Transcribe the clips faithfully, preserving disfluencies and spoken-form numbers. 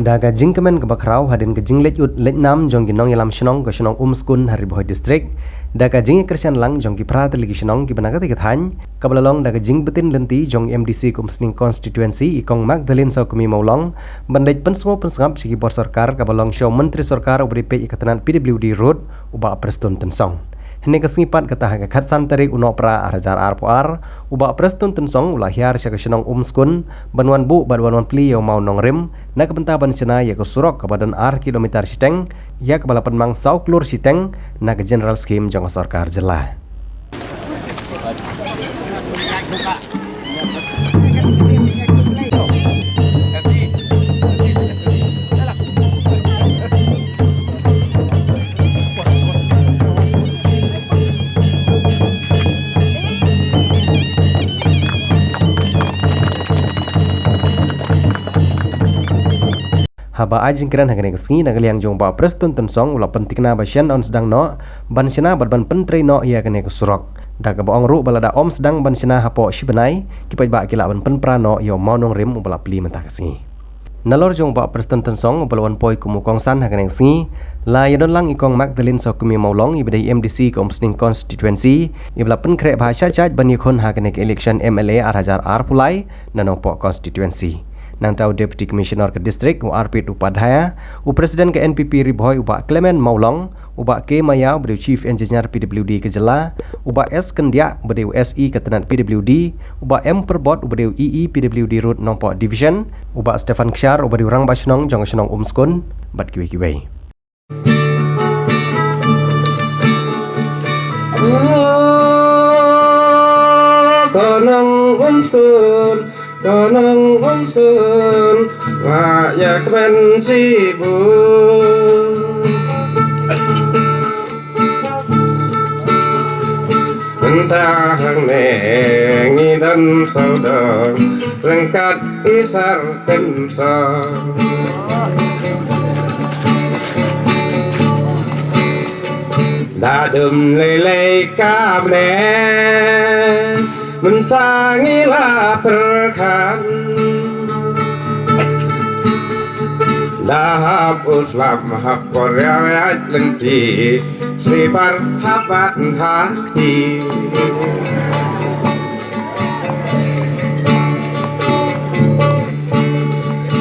Da ka jingkmen kaba khraw hadien ka jingleit ud leit nam jong ki nongïalam shnong ka shnong Umskun ha Ri Bhoi District, da ka jingïakyrshan lang jong ki phra tylli ki shnong kiba na katei ka thaiñ, kaba la long da ka jingbtin lynti jong M D C ka Umsning Constituency i Kong Magdalene Sawkmie Mawlong, ban leit pynsngew pynsngap sha ki bor sorkar kaba long sha u Myntri Sorkar uba dei peit ïa ka tnat P W D Road, u Bah Prestone Tynsong. Hynne ka sngi pat kata ha ka khatsan tarik u Nohprah ar hajar arphew ar, u Bah Prestone Tynsong u la hiar sha ka shnong Umskun, ban wan buh bad wan wan plie ïa u mawnongrim, na ka bynta ban shna ïa ka surok kaba don ar kilometer shiteng, ïa kaba la pynmang saw klur shiteng, na ka General Scheme jong ka sorkar jylla. Haba ai jingkren ha kane ka sngi na ka liang jong u Bah Prestone Tynsong u la pynthikna ba shen yn sdang noh ban shna bad ban pyntrei noh ïa kane ka surok. Da kaba ong ruh ba lada ym sdang ban shna hapoh shi bnai, ki paidbah ki lah ban pynpra noh ïa u mawnongrim uba la plie mynta ka sngi. Nalor jong u Bah Prestone Tynsong uba la wan poi kum u kongsan ha kane ka sngi, la ïadon lang i Kong Magdalene Sawkmie Mawlong iba dei M D C ka Umsning Constituency, iba la pynkhreh bha shait shait ban ïakhun ha kane ka election M L A ar hajar arphew lai na Nongpoh Constituency. Nangta u Deputy Commissioner ka District u Arpit Upadhyaya, u President ka N P P Ri Bhoi u Bah Clement Mawlong, u Bah K Maya uba dei u Chief Engineer P W D ka jylla, u Bah S Kyndiah uba dei u S E ka tnat P W D, u Bah M Pyrbot uba dei u E E P W D Road Nongpoh Division, u Bah Stephan Kshiar uba dei u Rangbah Shnong jong ka shnong Umskun, bad kiwei kiwei. Ka nong Umskun, ka nong Umskun, nga ïa kmen shibun. Mynta hangne ngi don sawdong ryngkat i Sar Tynsong. Da dum lei lei kamne mynta ngi la pyrkhat. Da hap u slap hap por ïa ïa lynti. Slibar habat hakti.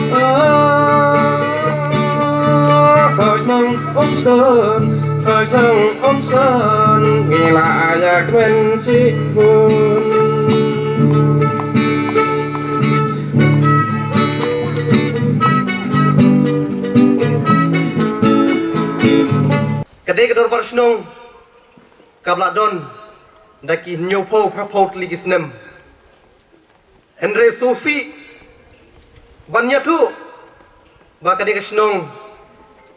Oh, ka shnong Umskun, ka shnong Umskun, ngi la ïa kmen shibun. Ka dei ka dorbar shnong kaba la don da ki hynñiewphew phraphew tylli ki snem. Hynrei sngewsih ban ïathuh ba ka dei ka shnong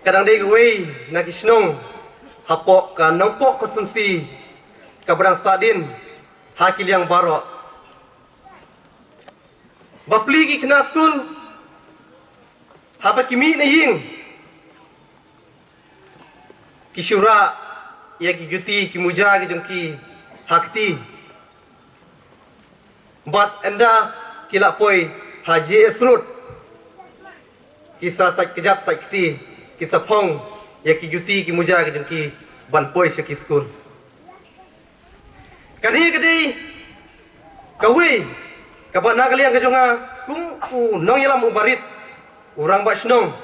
ka dang dei kawei na ki shnong hapoh ka Nongpoh Constituency kaba dang sahdien ha ki liang baroh. Ba plie ki khynnah skul haba ki mih na ïing ki shu rah ïa ki juti ki muja ki jong ki ha kti. Bad ynda ki la poi ha J S Road ki sa sait kjat sait kti, ki sa phong ïa ki juti ki muja ki jong ki ban poi sha ki skul. Kane ka dei kawei kaba na ka liang ka jong nga kum u nongïalam uba rit, u rangbah shnong,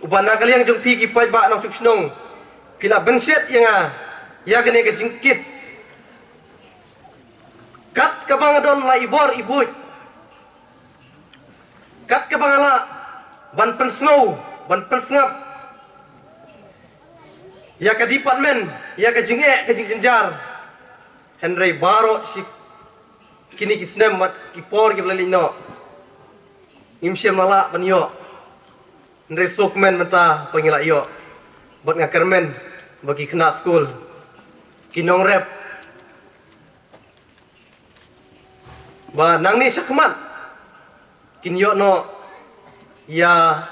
uba na ka liang jong phi ki paidbah nongshong shnong phi la bynshet ïa nga ïa kane ka jingkit. Kat kaba nga don la i bor i buit, kat kaba nga lah ban pynsngew ban pynsngap ïa ka department, ïa ka jingeh ka jingjynjar. Hynrei baroh shi kine ki snem bad ki por kiba la leit noh ngim shym la lah ban ïoh. Hynrei sngewkmen mynta ba ngi la ïoh bad nga kyrmen ba ki khynnah skul, ki nongrep, ba nangne shakhmat kin ïoh noh ïa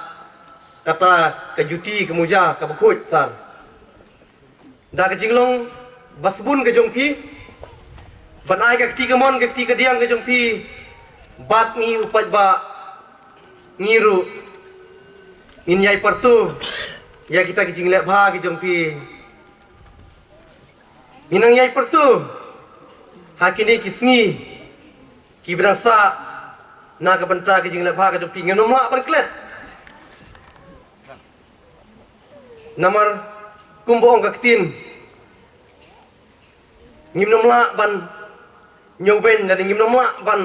kata ka juti ka muja kaba khuid sar. Da ka jinglong ba sbun ka jong phi ban ai ka kti kamon ka kti kadiang ka jong phi bad ngi u paidbah ngi ruh Ngin ïai pyrto ïa kita ki jingleh bha ki jong phi. Ngin nang ïai pyrto ha kine ki sngi kiba dang sah na ka bynta ki jingleh bha ki jong phi. Ngin ym lah ban klet. Namar kumba ong ka ktien, ngim nym lah ban ñiewbeiñ, lane ngim nym lah ban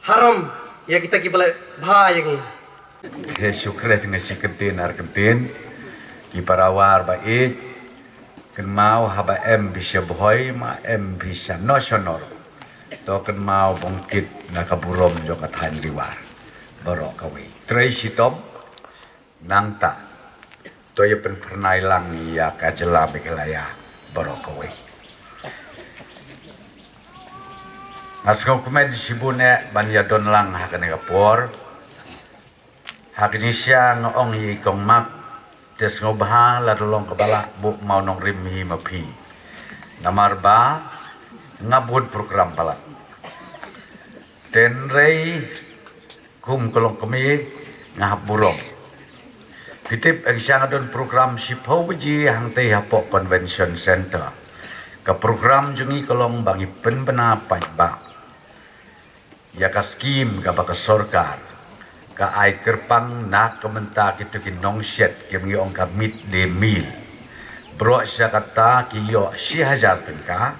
haram ïa kita kiba leh bha ïa ngi. He shu khreh nga shi kyntien ar kyntien. Ki para war ba ïeit, kynmaw haba em phi sha Bhoi ma em phi sha no sha nor, to kynmaw bun kit na ka burom jong ka thaiñ Ri War baroh kawei. Trei shitom. Nangta to ïa pynphyrnai lang ïa ka jylla Meghalaya baroh kawei. Nga sngewkmen shibun eh ban ïa don lang ha kane ka por. Ha ka jingshisha nga ong ïa i Kong Mak, te sngewbha lada long kaba lah buh mawnongrim hi ma phi. Namar ba nga bun program palat. Te hynrei kum ka longkmie nga hap burom. Phi tip, eh, sha nga don program shiphew baje hangtei hapoh Convention Center. Ka program jong ngi ka long ba ngi pynbna paidbah ïa ka skim kaba ka sorkar ka ai kyrpang na ka bynta kito ki nongshet kiba ngi ong ka mid day meal. Baroh sha kata ki ïoh shi hajar tyngka.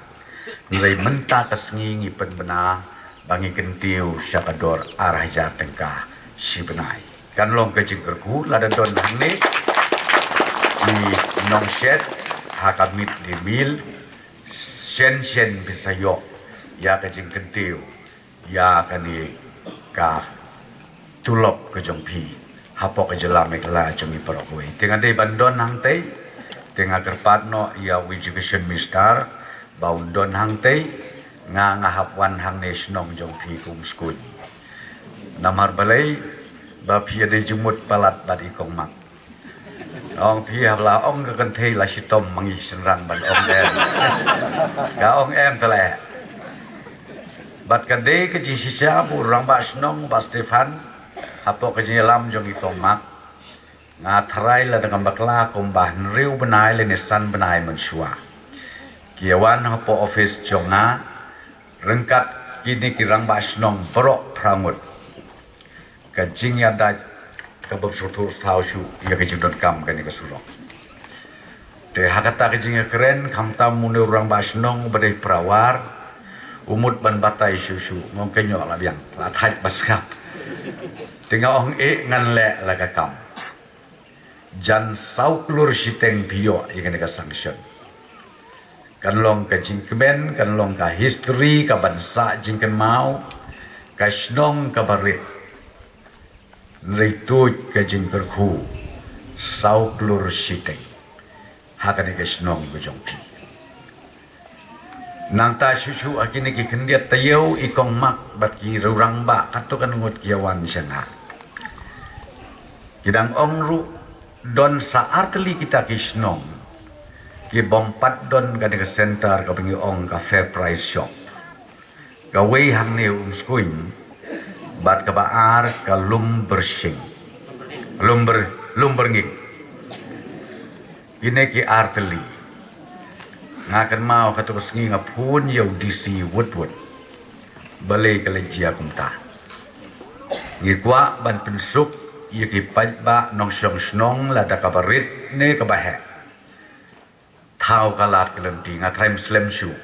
Hynrei mynta ka sngi ngi pynbna ba ngi kyntiew sha ka dor ar hajar tyngka shi bnai. Kan long ka jingkyrkhu lada don hangne ki nongshet ha ka mid day meal, shen shen phi sa ïoh ïa ka jingkyntiew ïa kane ka tulop ka jong phi hapoh ka jylla Meghalaya jong ngi baroh kawei. Te nga dei ban don hangtei, te nga kyrpad noh ïa u Education Minister ba un don hangtei. Nga, nga hap wan hangne shnong jong phi kum skul. Namar balei? Ba phi ïa dei jingmut palat bad i Kong Mak. Ong phi hap la ong ka kynthei la shitom ma ngi shynrang ban ong em. Ka ong em te leh. Bad ka dei ka jingshisha ba u rangbah shnong Bah Stephan, hapoh ka jingïalam jong i Kong Mak, nga tharai lada ngam bakla kumba hynriew bnai lane san bnai mynshuwa ki ïa wan hapoh office jong nga ryngkat kine ki rangbah shnong baroh phra ngut. Ka jingïadait kaba sngewthuh shuh ïa ka jingdonkam kane ka surok. Te ha kata ka jingïakren, khamtam une u rangbah shnong ba dei para war, u mut ban batai shuh shuh, ngong kein ïoh la biang, la thait ba sngap. Te nga ong eh ngan leh la ka kam. Jan saw klur shiteng phi ïoh ïa kane ka sanction. Kan long ka jingkmen, kan long ka history, ka ban sah jingkynmaw, ka shnong kaba rit. Hynrei tuid ka jingkyrkhu saw klur shiteng ha kane ka shnong ka jong phi. Nangta shuh shuh ha kine ki khyndiat taïew i Kong Mak bad ki rangbah katto katne ngut ki ïa wan sha nga. Ki dang ong ruh don sa artylli kita ki shnong ki bym pat don kane ka center kaba ngi ong ka Fair Price Shop. Kawei hangne Umskuin bad kaba ar ka Lumbersing. Lumber, Lumbernging. Kine ki artylli. Nga kynmaw katto ka sngi nga phone ïa u D C wut wut. Balei ka la jia kumta? Ngi kwah ban pynsuk ïa ki paidbah nongshong shnong lada kaba rit ne kaba heh. Thaw ka lad ka lynti, nga tharai ym slem shuh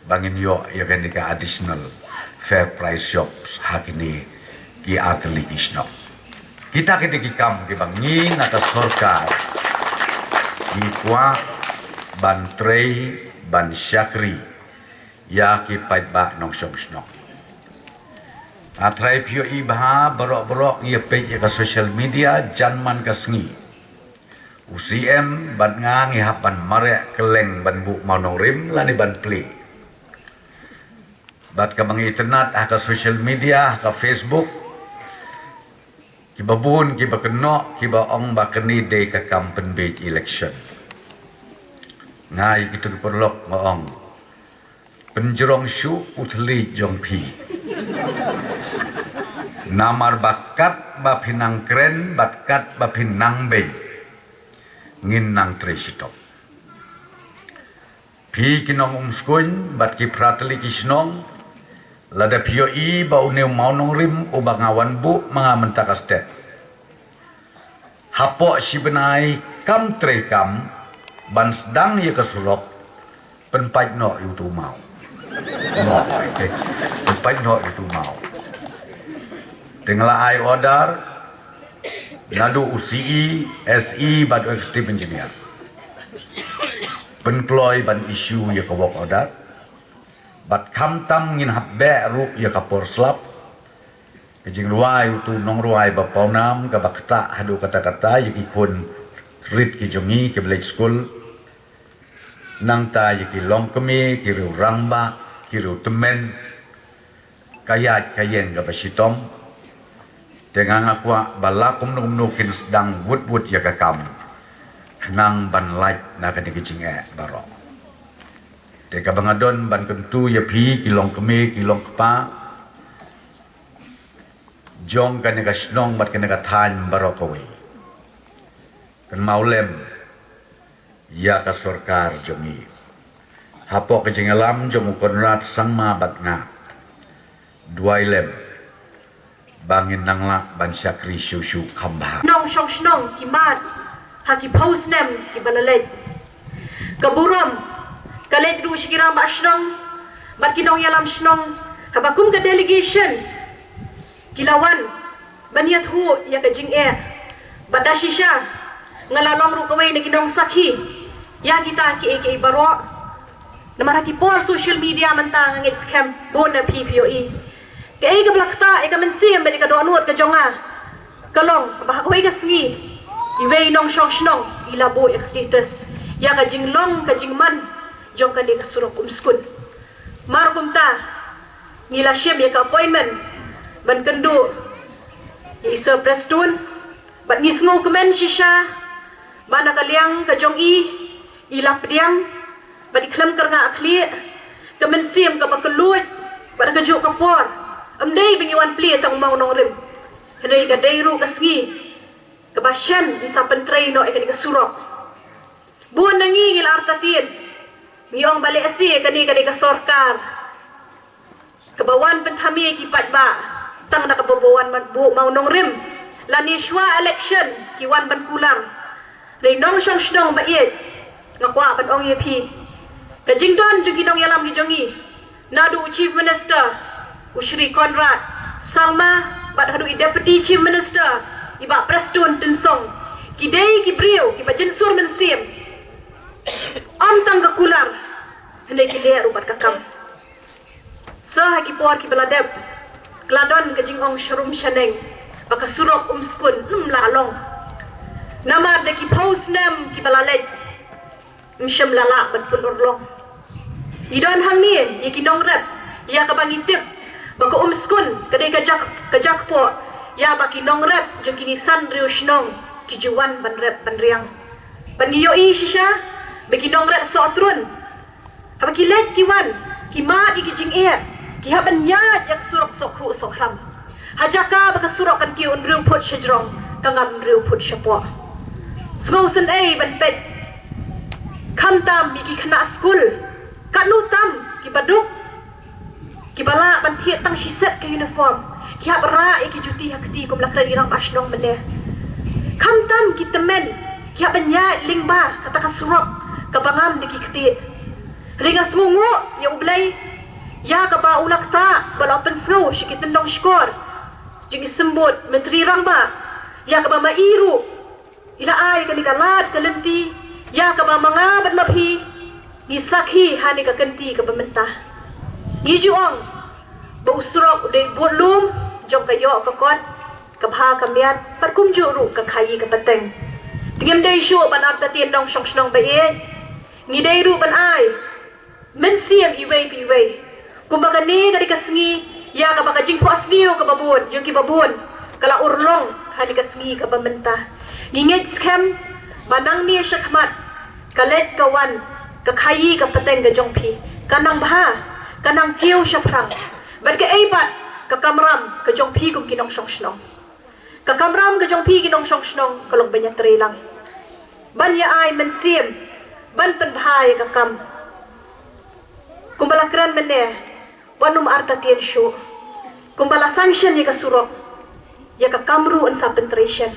ba ngin ïoh ïa kane ka additional Fair Price Shops ha kine ki artylli ki shnong. Kita ki dei ki kam kiba ngi na ka sorkar ngi kwah ban trei ban shakri ïa ki paidbah nongshong shnong. Nga tharai phi ïohi bha, baroh baroh ngi ïa peit ïa ka social media jan man ka sngi. U C M bad nga ngi hap ban mareh kylleng ban buh mawnongrim lane ban plie. Bad kaba ngi itynnad ha ka social media, ha ka Facebook, kiba bun kiba kynnoh, kiba ong ba kane dei ka kam pynbiej election. Nga ïa kito ki paralok nga ong, pynjrong shuh u thylliej jong phi. Namar ba katba phi nang kren bad katba phi nang beiñ, ngin nang trei shitom. Phi ki nong Umskun bad ki phra tylli ki shnong, lada phi ïohi ba une u mawnongrim uba nga wan buh ma nga mynta ka step, hapoh shi bnai kam trei kam ban sdang ïa ka surok, pynpait noh ïa utu u maw. Pynpait noh ïa utu u maw. Te nga la ai order naduh u C E, S E bad u executive engineer, pynkloi ban issue ïa ka work order. Bad khamtam ngin hap beh ruh ïa ka por slap. Ka jingrwai utu u nongrwai ba pawnam kaba ktah haduh katta katta ïa ki khun rit ki jong ngi kiba leit skul. Nangta ïa ki longkmie, ki riew rangbah, ki riew tymmen, ka ïaid ka ïeng kaba shitom. Te nga nga kwah ba la kumno kumno kin sdang wut wut ïa ka kam, khnang ban lait na kane ka jingeh baroh. Te kaba nga don ban kyntu ïa phi ki longkmie ki longkpa jong kane ka shnong bad kane ka thaiñ baroh kawei, kynmaw lem ïa ka sorkar jong ngi. Hapoh ka jingïalam jong u Conrad Sangma bad nga, duwai lem ba ngin nang lah ban shakri shuh shuh kham bha. Nongshong shnong ki mad ha ki phew snem kiba la leit. Ka burom ka leit ruh sha ki rangbah shnong bad ki nongïalam shnong, haba kum ka delegation ki la wan ban ïathuh ïa ka jingeh. Bad da shisha nga la long ruh kawei na ki nongsakhi ïa kita kiei kiei baroh. Namar ha ki por social media mynta nga ngeit skhem bun na phi phi ïohi kaei kaba la ktah ïa ka mynsiem bad ïa ka dohnud ka jong nga. Ka long ba ha kawei ka sngi iwei i nongshong shnong i la buh ïa ka status ïa ka jinglong ka jingman jong kane ka surok Umskun. Mar kumta ngi la shim ïa ka appointment ban kynduh ïa i Sir Prestone, bad ngi sngewkmen shisha ba na ka liang ka jong i, i la pdiang bad i khlem kyrngah khlieh. Ka mynsiem kaba kylluid bad ha kajuh ka por ym dei ba ngi wan plie tang u mawnongrim, hynrei ka dei ruh ka sngi kaba shen ngi sa pyntrei noh ïa kane ka surok. Bun na ngi ngi la artatien, ngi ong ba lehse kane ka dei ka sorkar kaba wan pynthame ki paidbah tang da kaba wan buh mawnongrim. Lane shuwa election ki wan ban kular. Hynrei nongshong shnong ba ïeit, nga kwah ban ong ïa phi, ka jingdon jong ki nongïalam ki jong ngi, naduh u Chief Minister u Shri Conrad Sangma bad haduh i Deputy Chief Minister i Bah Prestone Tynsong, ki dei ki briew kiba jynsur mynsiem. Ym tang ka kular, hynrei ki leh ruh bad ka kam. Sa ha ki por kiba la dep ka la don ka jingong sharum shaneng ba ka surok Umskun ym lah long. Namar da ki phew snem kiba la leit ym shym la lah ban pynurlong. Ngi don hangne ïa ki nongrep ïa kaba ngi tip ba ka Umskun ka dei ka jak, ka jakpoh ïa ba ki nongrep jong kine san riew shnong ki ju wan ban rep ban riang. Bad ngi ïohi shisha ba ki nongrep Sohtrun, haba ki leit ki wan, ki mad ïa ki jingeh, ki hap ban ïaid ïa ka surok Sohkhruh Sohkhram. Ha jaka ba ka surok kan kiew hynriew phut shajrong, ka ngam hynriew phut shapoh. Sngewsynei ban peit. Khamtam ïa ki khynnah skul, katno tam kiba duk, kiba lah ban thied tang shi set ka uniform, ki hap rah ïa ki juti ha kti kum la kren i rangbah shnong mynne. Khamtam ki tymmen, ki hap ban ïaid lyngba kata ka surok kaba ngam da ki kti. Hynrei nga sngewnguh ïa U Blei ïa kaba u la ktah ba la pynsngew sha ki tyndong shkor jong i symbud Myntri Rangbah, ïa kaba ma i ruh i la ai kane ka lad ka lynti ïa kaba ma nga bad ma phi ngi sakhi ha kane ka kynti kaba mynta. Ngi ju ong ba u surok u dei bud lum jong ka ïoh ka kot, ka bha ka miat, bad kumjuh ruh ka khaïi ka pateng. Te ngim dei shuh ban artatien nongshong shnong ba ïeit, ngi dei ruh ban ai mynsiem iwei pa iwei. Kumba kane ka dei ka sngi ïa kaba ka jingphohsniew kaba bun jong kiba bun ka la urlong ha kane ka sngi kaba mynta. Ngi ngeit skhem ba nangne shakhmat ka leit ka wan, ka khaïi ka pateng ka jong phi ka nang bha, ka nang kiew shaphrang. Bad kaei pat ka Ka kamram ka jong phi kum ki nongshong shnong. Ka kamram ka jong phi ki nongshong shnong ka long ban ïatrei lang, ban ïa ai mynsiem, ban pynbha ïa ka kam. Kumba la kren mynne, wat nym artatien shuh. Kumba la sanction ïa ka surok, ïa ka kam ruh yn sa pyntrei shen.